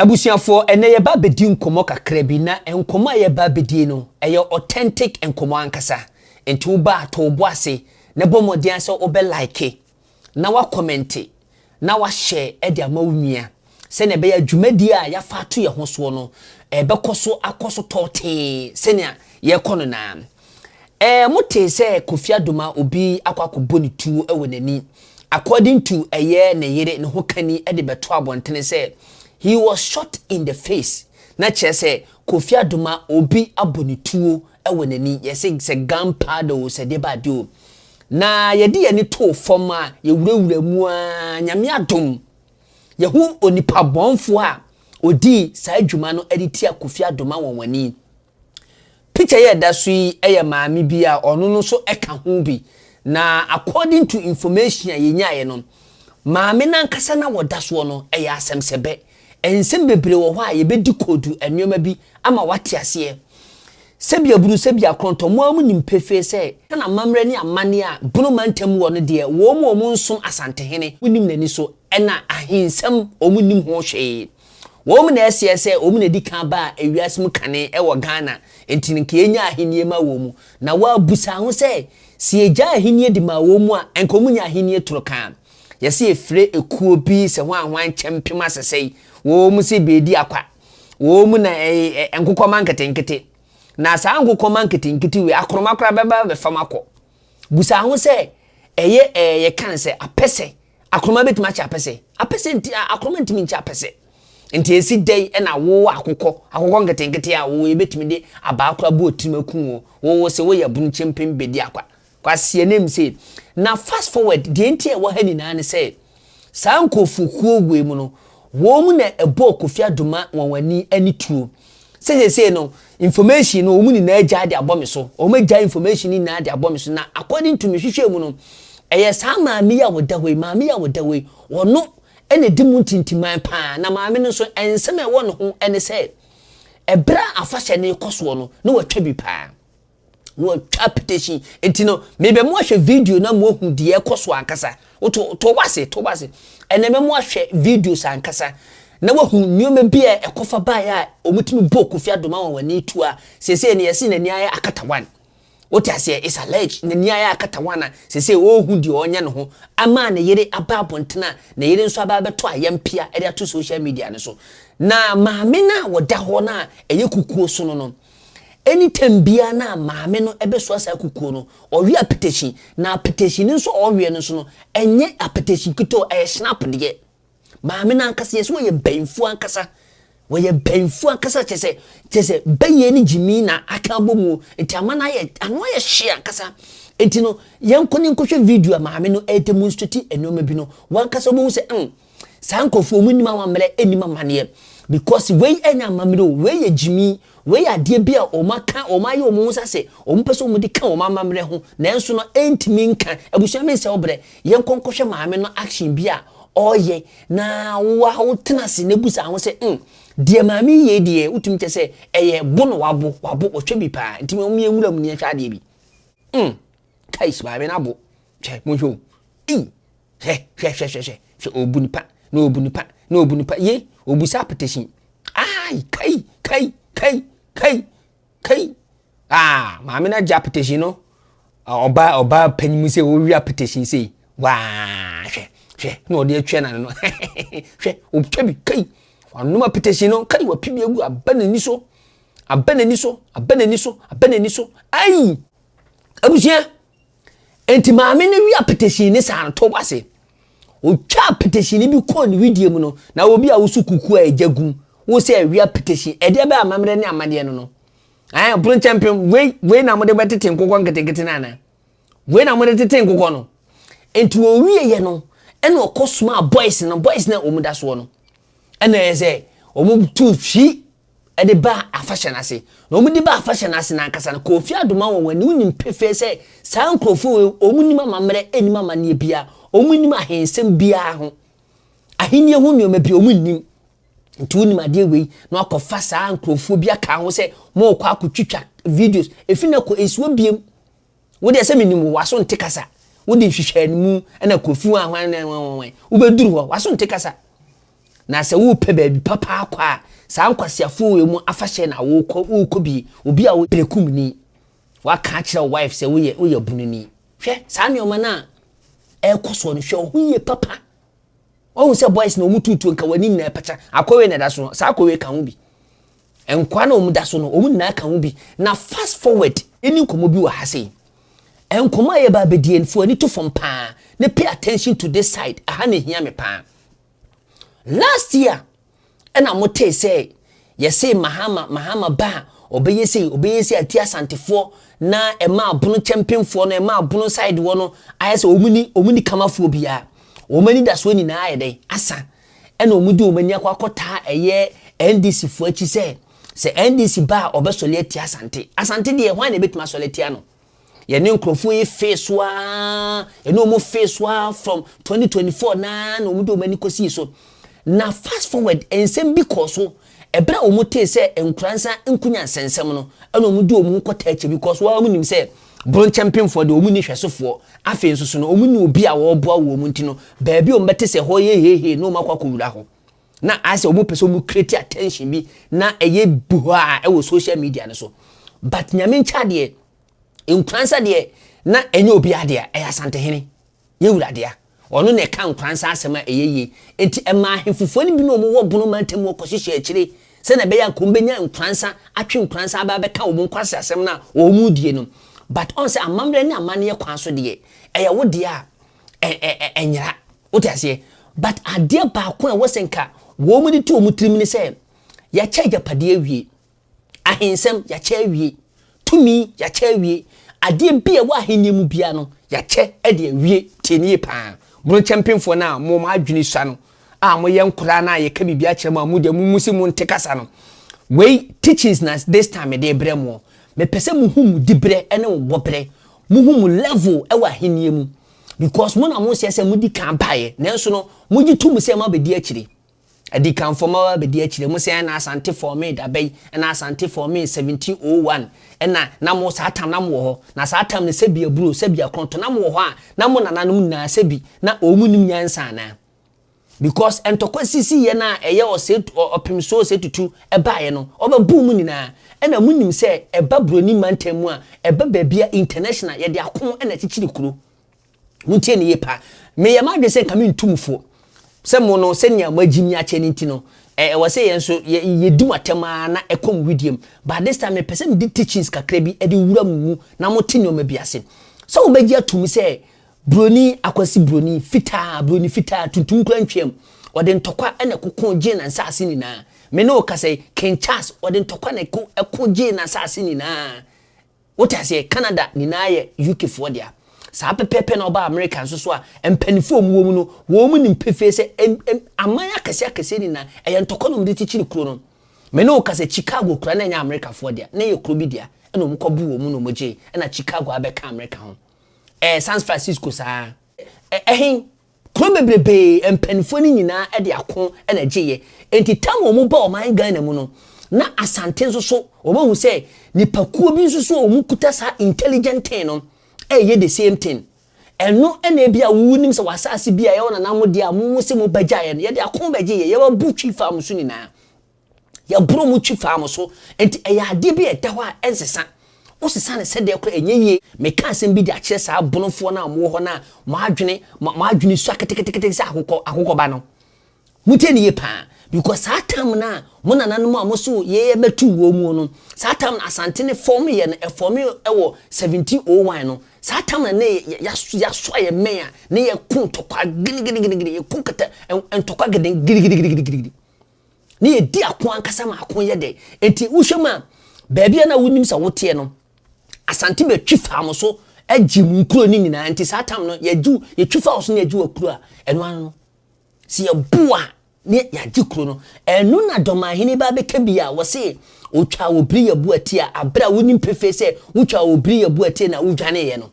Abusuafoɔ, ɛnɛ yɛba abɛdi nkɔmmɔ kakra bi na nkɔmmɔ a yɛba abɛdie no, ɛyɛ authentic nkɔmmɔ ankasa. Nti woba a, to wo bo ase na bɔ mmɔden sɛ wobɛ like na wakɔmɛnte na wahyɛ de ama wo nua sɛnea ɛbɛyɛ dwumadie a yɛafa ato yɛn ho soɔ no, ɛbɛkɔ so akɔ so tɔɔtee sɛnea yɛrekɔ no naa. Motee sɛ Kofi Adoma obi akɔ akɔbɔ ne tuo wɔ n'ani. According to ɛyɛ ne yere ne ho kani de bɛto abɔntene sɛ he was shot in the face. Na kyerɛ sɛ Kofi Adoma obi abɔ ne tuo wɔ n'ani. Yɛsɛ sɛ gun powder o, sɛ deɛ ba adeɛ o. Na yɛde yɛn ani too fam a yɛwurawura mu a, Nyame adom, yɛho onipa bɔnfoɔ a odii saa adwuma no de tia Kofi Adoma wɔn wani. Picture yɛ ɛda so yi yɛ maame bi a ɔno no nso ka ho bi. Na according to information a yɛnyaeɛ no, maame nankasa na wɔda soɔ no ɛyɛ asɛmsɛbɛ. Nsɛm bebree wɔ hɔ a yɛbɛdi koodu nneɛma bi ama wate aseɛ. Sɛbi aburu sɛbi akorɔntɔ, mo a mo nim pefee sɛ na amammerɛ ne amanneɛ a Bono mantam wɔ no deɛ, wɔn mu a wɔn nsom Asantehene wonim n'ani so, ɛna ahensɛm wɔn nim ho hwee. Wɔn na ɛseɛ sɛ wɔn na ɛdi kan baa ewiase mu kane ɛwɔ Ghana, nti nka yɛnya ahennie ma wɔn mu. Na wɔabusa ho sɛ, sɛ yɛgya ahennie de ma wɔn mu a, nka wɔn nya ahennie toro kaa. Yɛsɛ yɛfrɛ ekuo bi sɛ ho ahwan nkyɛmpem asɛsɛe, wɔn mu sɛ beedi akwa, wɔn mu na ɛyɛ nkokɔma nketenkete. Na saa nkokɔma nketenkete wei, akoroma koraa bɛba bɛfam akɔ. Busa ho sɛ ɛyɛ yɛka no sɛ apɛsɛ, akoroma bɛtumi akyɛ apɛsɛ? Apɛsɛ nti akoroma ntumi nkyɛ apɛsɛ. Nti esi dɛn ɛna wo akokɔ nketenkete a wo yɛbɛtumi de abaa koraa bɔ otirim aku wo, wo sɛ woyɛ bunu kyɛmpem bɛdi akwa kwasie anim sɛ. Na fast forward, deɛ nti a ɛwɔ ha nyinaa ne sɛ saa nkurɔfokuo wei mu no, wɔn mu na ɛbɔɔ Kofi Adoma wɔn ani ani tuo. Sɛsɛsɛ no information no, wɔn nyinaa gya de abɔ me so, wɔn agya information nyinaa de abɔ me so. Na according to me hwehwɛ mu no, ɛyɛ saa maame yi a wɔda hɔ yi, maame yi a wɔda hɔ yi, ɔno ɛna di mu ntintiman paa. Na maame no nso, nsɛm a ɛwɔ ne ho ɛne sɛ ɛberɛ a afahyɛ no kɔ soɔ no, na watwa bi paa na watwa petition. Nti no mebɛ mo ahwɛ video na mo ahu deɛ ɛkɔ so ankasa. Woto to wase to wase, ɛnna mɛ mo ahwɛ videos ankasa na wahu nneɛma bi a ɛkɔfa baeɛ a wɔtumi bɔ Kofi Adoma wɔn ani tu a seesei no yɛsi n'ani ayɛ akata one. Wote aseɛ? It's alleged n'ani ayɛ akata one a seesei ɔrehu deɛ ɔnyɛ ne ho ama ne yere aba abɔntene a ne yere nso aba abɛtɔ ayɛmpia de ato social media no so. Na maame no a wɔda hɔ no a ɛyɛ kukuo so no, anytime biara na maame no ɛbɛsoa saa kukuo no, ɔwe apetition. Na apetition no nso a ɔwe no nso no, ɛnyɛ apetition ketewa, ɛyɛ snap deɛ. Maame no ankasa yɛ sɛ wɔyɛ bɛnfuo ankasa, wɔyɛ bɛnfuo ankasa, kyɛ sɛ bɛyɛ ne gyimi na aka abɔ mu. Nti ama no ayɛ ano ayɛ hye ankasa. Nti no yɛnkɔ ne nkɔhwɛ video a maame no ɛdemonstrate nneɛma bi no, wankasa wɔn sɛ saa nkurɔfoɔ wɔn nim amammerɛ, anim amanneɛ, because wei ɛnyɛ amammerɛ o, wei yɛ gyimi, wei yɛ adeɛ bi a wɔn aka, wɔn ayɛ wɔn ho sɛ wɔn pɛ sɛ wɔn de ka wɔn amammerɛ ho, nanso no ɛntumi nka. Abusua mi nsɛ ɔbrɛ, yɛnkɔ nkɔhwɛ maame no action bi a ɔreyɛ na wa wotena ase na ebusa ho sɛ deɛ maame yie deɛ wotumi kyɛ sɛ ɛyɛ bo no wabo wabo wɔtwa bi paa. Nti wɔn yɛn nwura mu ni yɛhwɛ adeɛ bi. Kais, maame no abo hwɛ, mo hwɛ o, ii, hwɛ hwɛ hwɛ hwɛ hwɛ hwɛ, obu nipa na obu nipa na obu nipa ye, obu sa petition ai, kai kai kai kai kai. Ah, maame no agye petition no. Ɔbaa panyin mu sɛ ɔwia petition sei waa, hwɛ hwɛ na ɔde atwa n'ano no, hwɛ, ɔtwa bi kai, wanom petition no kai, wapi bi agu aba n'ani so, aba n'ani so, aba n'ani so, aba n'ani so. Ayi, abusua, nti maame no wia petition ne saa no to ase, otwa petition bi kɔɔ ne widie mu no. Na obi a wosu kuku a ɛgya gum wo sɛ awia petition, ɛdeɛ bɛ amammerɛ ne amadeɛ no, ɛn pono nkyɛnpem wei, wei na mode bɛtete nkokɔ nketenkete no ana? Wei na mode tete nkokɔ no. Nti wɔwie yɛ no, ɛna ɔkɔ soma boys no, boys no a wɔn da soɔ no, ɛna ɛyɛ sɛ wɔn tu hwi ɛde ba afahyɛ n'ase. Na wɔn de ba afahyɛ n'ase n'ankasa no, Kofi Adoma wɔn ani wonim pefee sɛ saa nkurɔfoɔ wɔn nim amammerɛ, anim amanneɛ biara, wɔn nim ahensɛm biara ho, ahenni ho nneɛma bi wɔn nim. Nti wonim adeɛ wei na wakɔfa saa nkurɔfoɔ bi aka ho sɛ mo kɔ akɔtwitwa videos efi na kɔ esuo biem. Wode sɛ menim wo waso nte kasa, wode nhwehwɛ mu ɛna Kofi wɔn ahwan na wɔn wɔn wobɛduru hɔ waso nte kasa. Na sɛ worepɛ baabi papa akɔ a, saa nkwaseafoɔ wei mu afahyɛ na wokɔ wokɔ bi. Obi a wo berekumni, waka akyerɛ wo wife sɛ woyɛ woyɛ bununi. Hwɛ saa nneɛma no a ɛrekɔ soɔ no, hwɛ wo ho yie papa. Wahu sɛ boys na wɔn tutuo nka w'ani nyinaa pɛkyɛ. Akɔwe na ɛda so no, saa akɔwe ka ho bi. Nkoa na wɔn da so no, wɔn nyinaa ka ho bi. Na fast forward, ɛni nkɔmmɔ bi wɔ ha sei. Nkɔmmɔ a yɛba abɛdie no, fo ani to fam paa na pay attention to this side. Aha na ehia me paa. Last year, ɛna motee sɛ yɛse Mahama, Mahama ba a, ɔbɛyɛ sei, ɔbɛyɛ sei ati Asantefoɔ na ɛma abono kyɛmpemfoɔ no, ɛma abono side wɔ no, ayɛ sɛ wɔn ni, wɔn ni kamafoɔ biara. Wɔn ani da soɔ nyinaa ayɛ dɛn? Asa. Ɛna wɔn de wɔn ani akɔ akɔtaa ɛyɛ NDC foɔ akyi sɛ, sɛ NDC ba a, ɔbɛsɔre atia Asante. Asante deɛ, hwan na ebɛtumi asɔre atia no? Yɛne nkurɔfoɔ yi fee so ara, yɛne wɔn fee so ara from 2024 naa na wɔn de wɔn ani kɔsii so. Na fast forward, nsɛm bi kɔɔ so. Ɛberɛ a wɔn tee sɛ Nkoranza nkunya nsɛnsɛm no, ɛna wɔn de wɔn ho kɔtaa akyi because wɔn nim sɛ bronkyɛmpemfoɔ deɛ wɔn ni hwɛsofoɔ. Afei nso so no, wɔn ni obi a wɔreboa wɔn mu nti no, baabi a wɔn bɛte sɛ hɔ yɛ hehe na wɔn akɔ akɔwura hɔ. Na ayɛ sɛ wɔn pɛ sɛ wɔn create attention bi na ɛyɛ buhaa ɛwɔ social media no so. But Nyame nkyɛ adeɛ, Nkoranza deɛ na ɛnyɛ obi adeɛ, ɛyɛ Asantehene yɛwura dea. Ɔno na ɛka Nkoranza asɛm a ɛyɛ yie. Nti ɛma ahemfofoɔ no bi na wɔwɔ Bono mantam hɔ kɔhyehyɛ akyire sɛnea ɛbɛyɛ a nka wɔbɛnya Nkoranza atwe Nkoranza aba abɛka wɔn nkwasi asɛm no a wɔn die no. But ɔn sɛ amammerɛ ne amanneɛ kwan so deɛ, ɛyɛ wo deɛ a ɛnyera. Wote aseɛ? But adeɛ baako a ɛwɔ sɛ nka wɔn de to wɔn tirim ne sɛ yɛakyɛ agyapadeɛ awie, ahensɛm yɛakyɛ awie, tumi yɛakyɛ awie, adeɛ bi a ɛwɔ ahenni mu bia no yɛakyɛ de awie. Tie ne yie paa, bronkyɛmpemfoɔ no a mo mo adwene sua no a moyɛ nkoraa no a yɛka biribi akyerɛ mo a mo deɛ mo mu si mo nte kasa no. Wei teachings na this time mede brɛ mo. Mepɛ sɛ muhu mo diberɛ ne mo bɔberɛ, muhu mo level ɛwɔ ahenni mu, because mo na mo hyɛ sɛ modi kan baeɛ, nanso no mogye to mu sɛ mo abɛdi akyire. Adikanfoɔ ma abɛdi akyire. Mo sɛ ɛna Asante form dabɛyi, ɛna Asante form 1701, ɛna na mo saa tam na mo wɔ hɔ. Na saa tam no, sɛbi aburo, sɛbi akɔntɔ na mo wɔ hɔ a, na mo nananom nyinaa sɛbi na wɔn nim nyansa anaa? Because ntɔkwa sisi yɛ na ɛyɛ ɔsɛ ɔpem so ɔsɛ tutu ɛbaeɛ no, ɔbɛbu mu nyinaa. Ɛna mo nim sɛ ɛba buroni mantam mu a, ɛba baabi a international yɛde ako ɛna akyikyiri kuro. Montie ne yie paa. Meyɛ m'adwene sɛ nka mentu fo sɛ mo no, sɛnea moagyi mi akyɛ no nti no, ɛwɔ sɛ yɛn nso yɛdi mo atɛm ara na ɛkɔ mo widiem. But this time mepɛ sɛ mede teachings kakra bi de wura mo mu na mote nneɛma bi ase sɛ wobɛgye atom sɛ buroni Akwasi, buroni fitaa, buroni fitaa tuntum kura ntwam, ɔde ntɔkwa ɛna ɛkoko gye na nsaase nyinaa. Me ne wo kasa yi, King Charles ɔde ntɔkwa na ɛko ɛko gye na nsaase nyinaa. Wote aseɛ? Canada nyinaa yɛ UK foɔ dea. Saa pɛpɛɛpɛ na ɔba America nso so a, mpanimfoɔ a wɔwɔ mu no, wɔn mu nim pefee sɛ aman akɛseɛ akɛseɛ nyinaa ɛyɛ ntɔkwa na wɔde kyekyere kuro no. Me ne wo kasa, Chicago kura na ɛnyɛ Americafoɔ dea, na ɛyɛ kuro bi dea, ɛna wɔn kɔ bu wɔn mu na wɔn gye, ɛna Chicago abɛka America ho. San Francisco saa, ɛhen kuro bebrebee, mpanimfoɔ no nyinaa de ako ɛna gyeeɛ. Nti tam a wɔn ba ɔman Ghana mu no, na Asante nso so wɔn ahu sɛ nipakuo bi nso so a wɔn kuta saa intelligent thing no ɛyɛ the same thing. Ɛno ɛna ebi a wunim sɛ wasase bi a ɛwɔ nanam deɛ a mo sɛ mo bɛgya yɛ no, yɛde ako bɛgye yɛ, yɛwɔ twi fam so nyinaa, yɛboro mo twi fam so. Nti ɛyɛ adeɛ bi a ɛda hɔ a ɛnsesa. Wosesa ne sɛdeɛ kora ɛnyɛ yie. Meka asɛm bi de akyerɛ saa abonofoɔ no a mowɔ hɔ no a mo adwene sua ketekete sɛ akokɔ ba no. Motie ne yie paa, because saa tam no a mo nananom a mo so yɛyɛ bɛtu wɔ mu no, saa tam no Asante ne form yɛ no, ɛform ɛwɔ 1701 no. Saa tam no ne yɛasoa yɛ mmɛn a ne yɛko ntɔkwa gidigidigidi, yɛko kata ntɔkwa gidi gidigidigidi ne yɛdi ako ankasa ma ako yɛ dɛ. Nti wohwɛ mu a, baabi a na wonim sɛ woteɛ no, Asante bɛtwi faa mo so agye mu nkuro no nyinaa. Nti saa tam no yɛgye, yɛtwi fa wo so ne yɛgye wɔ kuro a ɛno ano no sɛ yɛbo a ne yɛagye kuro no. Ɛno na Dɔmahene ba bɛka bi a wɔse otwa obiri yɛ bu ati a, abere a wonim pefee sɛ wotwa obiri yɛ bu ati na wodwaneeɛ no.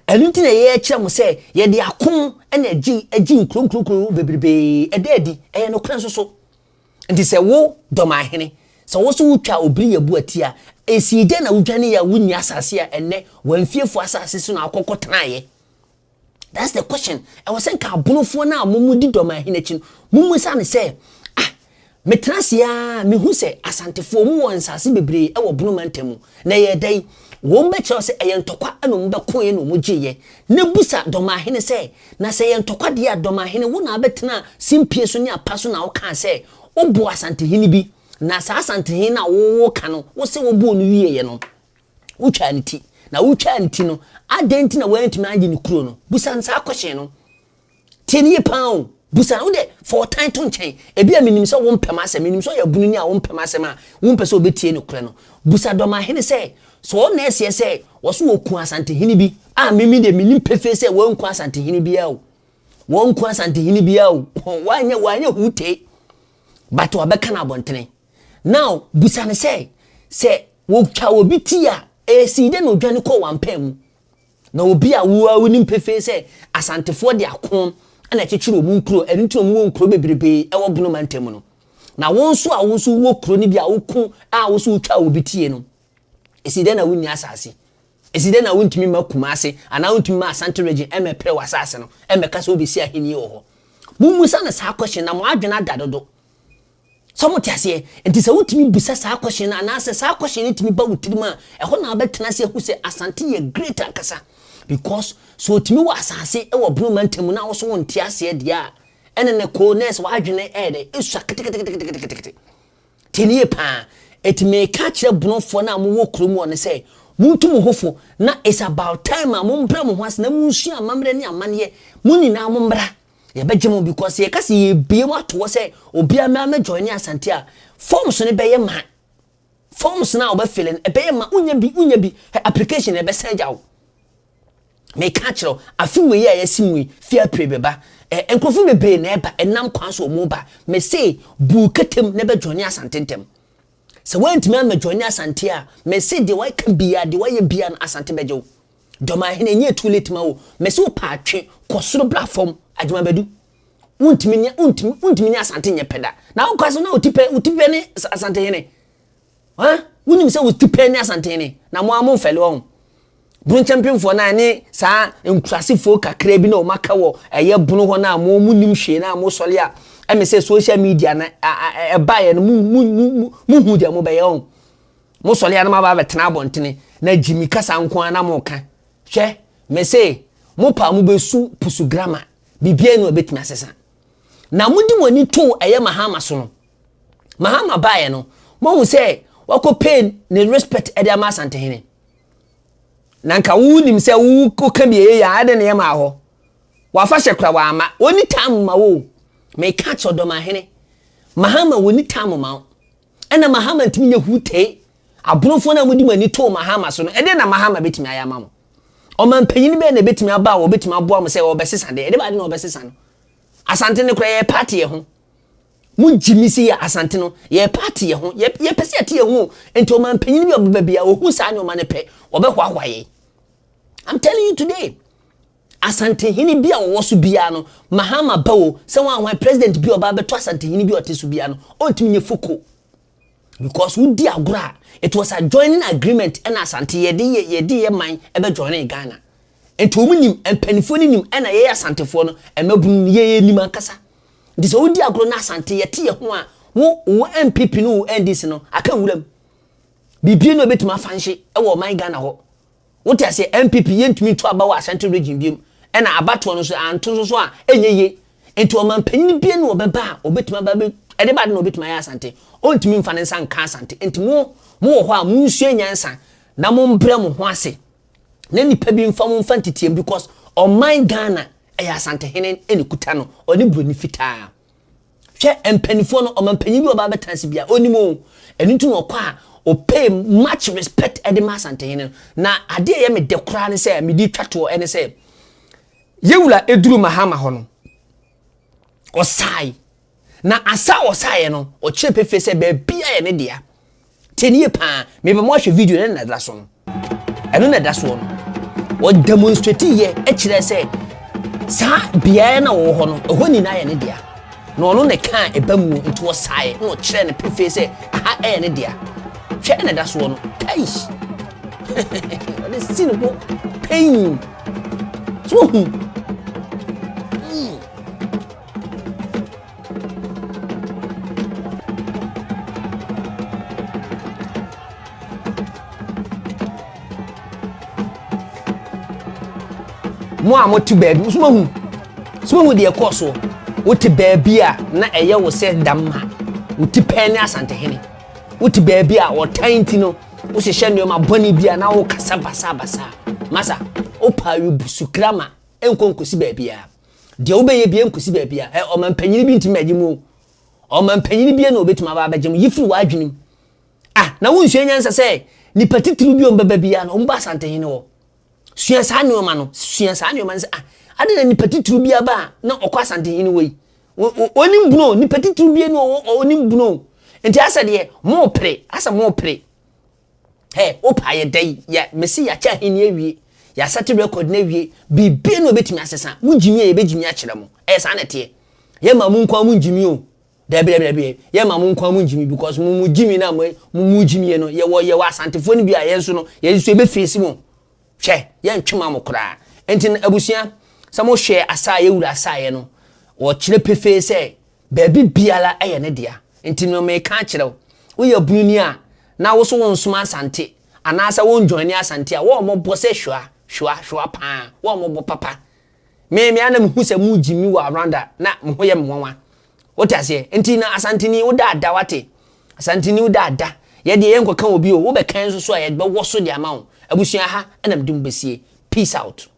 Ɛno nti na yɛkyerɛ mo sɛ yɛde ako ɛna agye nkuro nkurokuro bebrebee. Ɛda adi, ɛyɛ nokorɛ nso so. Nti sɛ wo Dɔmahene sɛ wo so wotwa obiri yɛ bu ati a, ɛsii dɛn na wodwaneeɛ a wonni asase a ɛnnɛ wɔamfiefo asase so na akɔkɔ tenaeɛ? That's the question. Ɛwɔ sɛ nka abonofoɔ no a mo di Dɔmahene akyi no, mo mmisa no sɛ, ah, metena ase ara mehu sɛ Asantefoɔ mu wɔ nsase bebree wɔ Bono mantam mu. Na ɛyɛ dɛn? Wɔn bɛkyerɛ sɛ ɛyɛ ntɔkwa na wɔn bɛkoeɛ na wɔn gyeeɛ. Na busa Dɔmahene sɛ, na sɛ ɛyɛ ntɔkwa deɛ a, Dɔmahene, wo na abɛtena simpie so ne apa so na wokaa sɛ wobɔɔ Asantehene bi. Na saa Asantehene no a woka no, wo se wobɔɔ no wieeɛ no, wotwaa ne ti. Na wotwaa ne ti no, adɛn nti na woantumi agye ne kuro no? Busa no saa question no. Tie no yie paa o. Busa no, wode fa ɔtan to nkyɛn. Ebi a menim sɛ wompɛ m'asɛm, menim sɛ ɔyɛ abununi a wompɛ m'asɛm a wompɛ sɛ wobɛtie nokorɛ no. Busa Dɔmahene sɛ, sɛ ɔno na ɛseɛ sɛ wɔso wɔku Asantehene bi a, meme deɛ menim pefee sɛ wɔanku Asantehene biara o. Wɔnku Asantehene biara o. Wɔanyɛ wɔanyɛ hutee. But wɔabɛka no abɔntene. Now, busa no sɛ, sɛ wɔtwa obi ti a, ɛsii dɛn na ɔdwane kɔɔ wampaa mu? Na obi a wo ara wonim pefee sɛ Asantefoɔ de ako na ɛkyekyere wɔn nkuro, ɛno nti na wɔwɔ nkuro bebrebe wɔ Bono mantam no. Na wo nso a wo nso wowɔ kuro no bi a woko a wo nso wotwa obi tie no, ɛsi dɛn na wonni asase? Ɛsi dɛn na wontumi mma Kumase anaa wontumi mma Asante region ɛmmɛpere w'asase no ɛmmɛka sɛ wobɛsi ahennie wɔ hɔ? Mommisa no saa question na mo adwene ada dodo. Sɛ mote aseɛ? Nti sɛ wotumi bisa saa question no anaasɛ saa question no tumi ba wo tirim a, ɛhɔ na wobɛtena ase ahu sɛ Asante yɛ great ankasa. Because sɛ otumi wɔ asase wɔ Bono mantam mu na wo so wonte aseɛ deɛ a, ɛne ne koo nurse w'adwene ɛyɛ dɛ, ɛsua keteketeketekete. Tie no yie paa. Eti meka akyerɛ Bonofoɔ no a mowɔ kurom hɔ no sɛ, montu mo ho fo na it's about time a mombrɛ mo ho ase na monsua amammerɛ ne amanneɛ. Mo nyinaa mommra. Yɛbɛgye mo because yɛka sɛ yɛbie mu ato hɔ sɛ obiara mmra mmɛ join Asante a, forms no bɛyɛ ma. Forms no a wɔbɛfile no ɛbɛyɛ ma, wonya bi, wonya bi. Application no ɛbɛsan agya wo. Meka akyerɛ wo, afe wei a yɛasi mu yi, fi April bɛba. Ɛ, nkurɔfo bebree na ɛba, ɛnam kwan so wɔn ba. Mese, bu ketem na bɛ join Asante ntɛm. Sɛ woantumi ammɛ join Asante a, mese deɛ woaka biara, deɛ woayɛ biara no, Asante bɛgye wo. Dɔmahene, ɛnyɛ too late ma wo. Mese wo paa twe, kɔ soro bra fam, Agyemang Badu. Wontumi nyɛ, wontumi, wontumi nyɛ Asante nyɛ pɛ da. Na wokɔ ase na wo ti pɛ, wo ti pɛ ne Asantehene. Ha? Wonim sɛ wo ti pɛ ne Asantehene. Na mo a mo mfɛle wɔn. Bono nkyɛmpemfoɔ no a ne saa nkurasefoɔ kakra bi na wɔn aka wɔ ɛyɛ bono hɔ no a mo mo nim hwee na mo sɔre a ɛmɛ sɛ social media na ɛbaeɛ no mo mo mo mo hu deɛ mo bɛyɛ wɔn. Mo sɔre a na mo aba abɛtena abɔntene na gyimi kasa nko ara na mo ka. Hwɛ, me se, mo pa mo bɛsu pusu grama, biribiara ni ɛbɛtumi asesa. Na mo de mo ani too ɛyɛ Mahama so no, Mahama baeɛ no, moahu sɛ wakɔ pay ne respect ɛde ama Asantehene. Na nka wo nim sɛ wo ka bi ɛyɛ yɛ a, ɛde ne yɛ maa hɔ. Wafa hyɛ kora wama. Wɔni time ma wo. Meka kyerɛ Ɔdɔmahene, Mahama wɔni time ma wo. Ɛna Mahama ntumi nyɛ hutee. Abonofoɔ no a mode mo ani too Mahama so no, ɛdeɛn na Mahama bɛtumi ayɛ ama mo? Ɔmanpanyin bɛn na ɛbɛtumi aba a wɔbɛtumi aboa mo sɛ wɔbɛsesa deɛ? Ɛde baade na wɔbɛsesa no? Asante no koraa yɛ party yɛ ho. Mo gyimi si yɛ Asante no, yɛ party yɛ ho. Yɛpɛ sɛ yɛte yɛ ho. Nti ɔmanpanyin bi a ɔbɛba bi a ɔhu saa nneɛma no pɛ, wɔbɛhoahoa yɛn. I'm telling you today. Asantehene bi a ɔwɔ so biara no, Mahama ba o, sɛ wɔn ahwan president bi a ɔba abɛto Asantehene bi a ɔte so biara no, ɔntumi nyɛ foko. Because wodi agorɔ a, it was a joining agreement ɛna Asante yɛde yɛ yɛde yɛ man ɛbɛ joining Ghana. Nti wɔn nim, mpanimfoɔ no nim, ɛna yɛyɛ Asantefoɔ no, mmabunu no yɛyɛ nim ankasa. Nti sɛ wodi agorɔ na Asante yɛte yɛ ho a, wo wo NPP no wo NDC no, aka nwuram. Biribi no ebetumi afa nhye ɛwɔ ɔman Ghana hɔ. Wote aseɛ? NPP yɛntumi nto aba wɔ Ashanti region biom. Ɛna abatoɔ no nso anto nso so a ɛnyɛ yie. Nti ɔmanpanyin bia ni ɔbɛba a ɔbɛtumi aba bɛ ɛde ba ade na ɔbɛtumi ayɛ Asante. Ɔntumi mfa ne nsa nka Asante. Nti mo mo wɔ hɔ a monsua nyansa na mombrɛ mo ho ase na nipa bi mfa mo mfa nteteam because ɔman Ghana ɛyɛ Asantehene ɛna ɛkuta no ɔne buroni fitaa. Hwɛ mpanimfoɔ no, ɔmanpanyin bi a ɔba abɛtena ase bia, ɔnim o. Ɛno nti na ɔkɔ a, ɔpay much respect de ma Asantehene no. Na adeɛ a ɛyɛ me dɛ koraa ne sɛ, mede twa toɔ ne sɛ, yɛwura ɛduru Mahama hɔ no, ɔsae. Na asa a ɔsaeɛ no, ɔkyerɛ pefee sɛ baabi a yɛ ne dea. Tie nie paa, meba mo ahwɛ video no na ɛda so no. Ɛno na ɛda soɔ no. Wɔ demonstrate yɛ kyerɛ sɛ saa beaeɛ na wɔwɔ hɔ no, ɛhɔ nyinaa yɛ ne dea. Na ɔno na ɛkaa ɛba mu nti ɔsaeɛ na ɔkyerɛ no pefee sɛ aha ɛyɛ ne dea. Hwɛ ɛna ɛda soɔ no. Kai! Ɔde si ne bo pain. So ohu. Mo a mote baabi, so moahu, so moahu deɛ ɛkɔɔ soɔ. Wote baabi a na ɛyɛ wo sɛ damma, wo ti pɛn ne Asantehene. Wote baabi a ɔtan nti no, wohyehyɛ nneɛma bɔne bi a na wokasa basabasa. Masa, wopaa busukra ma ɛnkɔ nkɔsi baabiara. Deɛ wobɛyɛ bi ɛnkɔsi baabiara. Ɛ ɔmampanyini bi ntumi mmɛgye mu o. Ɔmampanyini bi na obɛtumi aba abɛgye mu. Yi firi w'adwene mu. Ah, na wonsua nyansa sɛ nipa titiriw bi a ɔmbɛba biara no, ɔmbɔ Asantehene hɔ. Sua saa nneɛma no, sua saa nneɛma no sɛ, ah, ade na nipa titiriw bi aba a na ɔkɔ Asantehene hɔ yi. Ɔnim bunu, nipa titiriw bi no ɔnim bunu. Nti asɛ deɛ, mo pere, asɛ mo pere. Hey, wopa yɛ dɛ yɛ mesi yɛakyɛ ahenni awie. Yɛasɛte record no awie. Biribi na obɛtumi asesa. Mo gyimi a yɛbɛgyimi akyerɛ mo. Ɛyɛ saa na ɛteɛ. Yɛma mo nkwa mo ngyimi o. Dabi, dabi, dabi. Yɛma mo nkwa mo ngyimi because mo gyimi na mo gyimi no yɛwɔ Asantefoɔ no bi a yɛn nso no yɛn nso yɛbɛfeesi mo. Hwɛ, yɛntwe ma mo koraa. Nti no abusua, sɛ mohwɛ asa a yɛwura asaeɛ no, wɔkyerɛ pefee sɛ baabi biara ɛyɛ ne dea. Nti no meka akyerɛ wo, woyɛ bununi a na wo so wo nsoma Asante anaasɛ wo njoin Asante a wɔn mo bɔ sɛ hwea hwea hwea paa, wɔn mo bɔ papa. Me ana mehu sɛ mo gyimi wɔ around a na mo ho yɛ me nwanwa. Wote aseɛ? Nti na Asanteni wo da ada wate. Asanteni wo da ada. Yɛdeɛ yɛnkɔka obi o, wobɛka nso so a yɛbɛwɔ so de ama wo. Abusua ha ɛna mede mo bɛsie. Peace out.